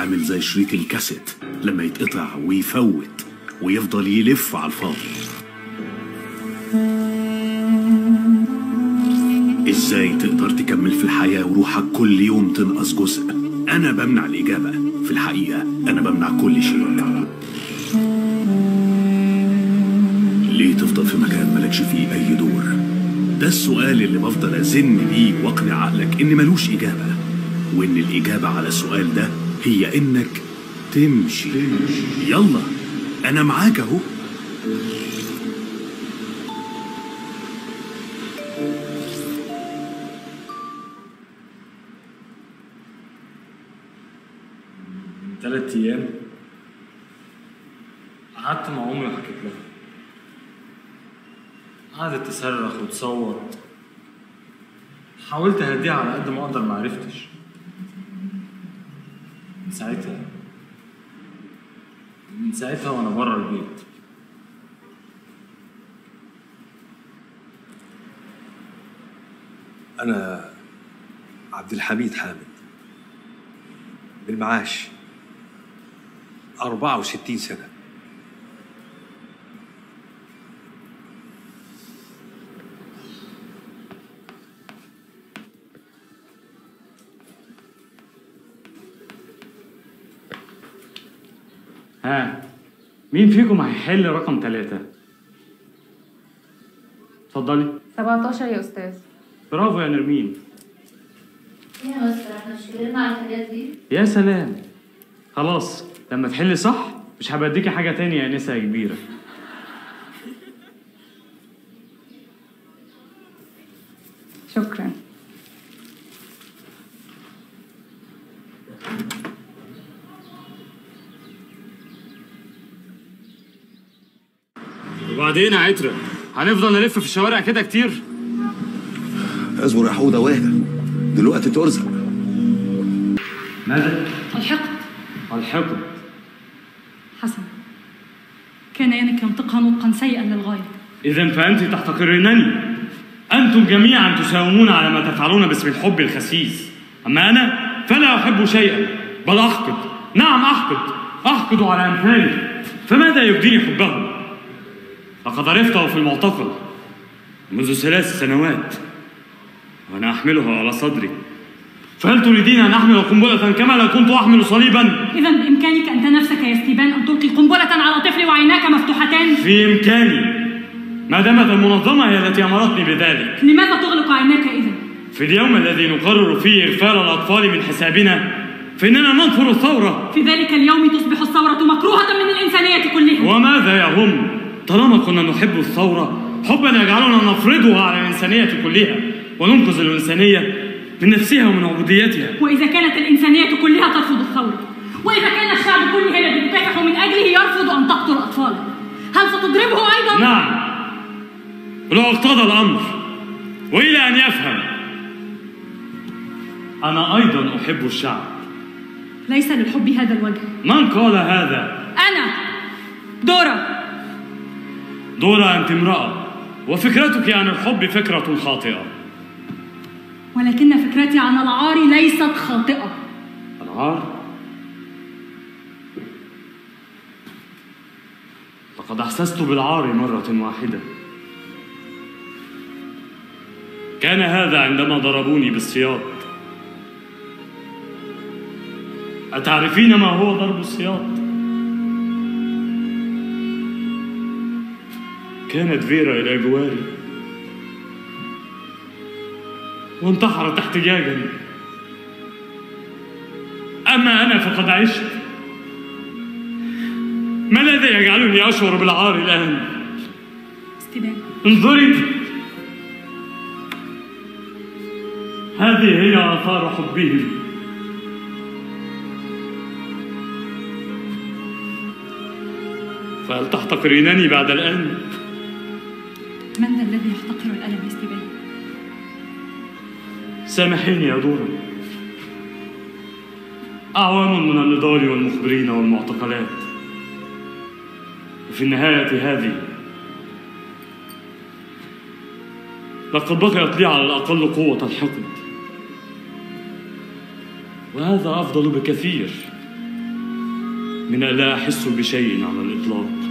عامل زي شريط الكاسيت لما يتقطع ويفوت ويفضل يلف على الفاضي. ازاي تقدر تكمل في الحياة وروحك كل يوم تنقص جزء؟ انا بمنع الاجابة، في الحقيقة انا بمنع كل شيء. ليه تفضل في مكان مالكش فيه اي دور؟ ده السؤال اللي بفضل ازن بيه واقنع عقلك ان ملوش اجابة، وان الاجابة على السؤال ده هي انك تمشي. يلا انا معاك اهو. من 3 أيام قعدت مع امي وحكيت لها. قعدت تصرخ وتصوت. حاولت اهديها على قد ما اقدر، ما عرفتش. من ساعتها وانا بره البيت. انا عبد الحميد حامد، بالمعاش، 64 سنة. ها، مين فيكم هيحل رقم 3؟ اتفضلي. 17 يا أستاذ. برافو يا نرمين. يا مستر احنا مش اتكلمنا على الحاجات دي؟ يا سلام، خلاص لما تحلي صح مش هبديكي حاجة تانية يا نسا يا كبيرة. شكرا. وبعدين يا عترة، هنفضل نلف في الشوارع كده كتير؟ اصبر يا حوده واهدى، دلوقتي ترزق. ماذا؟ الحقد. حسن، كان ينك ينطقها نطقا سيئا للغاية. إذا فأنت تحتقرينني. أنتم جميعا تساومون على ما تفعلون باسم الحب الخسيس، أما أنا فلا أحب شيئا، بل أحقد. نعم أحقد على أمثالي. فماذا يبديني حبهم؟ لقد عرفته في المعتقل منذ 3 سنوات وأنا أحملها على صدري. فهل تريدين أن أحمل قنبلة كما لو كنت أحمل صليبا؟ إذا بإمكانك أنت نفسك يا ستيبان أن تلقي قنبلة على طفلي وعيناك مفتوحتان؟ في إمكاني، ما دامت المنظمة هي التي أمرتني بذلك. لماذا تغلق عيناك إذا؟ في اليوم الذي نقرر فيه إغفال الأطفال من حسابنا فإننا ننصر الثورة. في ذلك اليوم تصبح الثورة مكروهة من الإنسانية كلها. وماذا يهم؟ طالما كنا نحب الثورة حبا يجعلنا نفرضها على الإنسانية كلها وننقذ الإنسانية من نفسها ومن عبوديتها. وإذا كانت الإنسانية كلها ترفض الثورة، وإذا كان الشعب كله الذي يكافح من أجله يرفض أن تقتل أطفاله، هل ستضربه أيضا؟ نعم، ولو اقتضى الأمر وإلى أن يفهم. أنا أيضا أحب الشعب. ليس للحب هذا الوجه. من قال هذا؟ أنا دورة، أنت امرأة وفكرتك عن الحب فكرة خاطئة. ولكن فكرتي عن العار ليست خاطئة. العار؟ لقد أحسست بالعار مرة واحدة. كان هذا عندما ضربوني بالسياط. أتعرفين ما هو ضرب السياط؟ كانت فيرا إلى جواري وانتحرت احتجاجا، أما أنا فقد عشت. ما الذي يجعلني أشعر بالعار الآن؟ ستيبان، انظري، هذه هي آثار حبهم. فهل تحتقرينني بعد الآن؟ من ذا الذي يحتقر الألم يا ستيبان؟ سامحيني يا دورة. أعوام من النضال والمخبرين والمعتقلات، وفي النهاية هذه لقد بقيت لي على الأقل قوة الحقد، وهذا أفضل بكثير من ألا أحس بشيء على الإطلاق.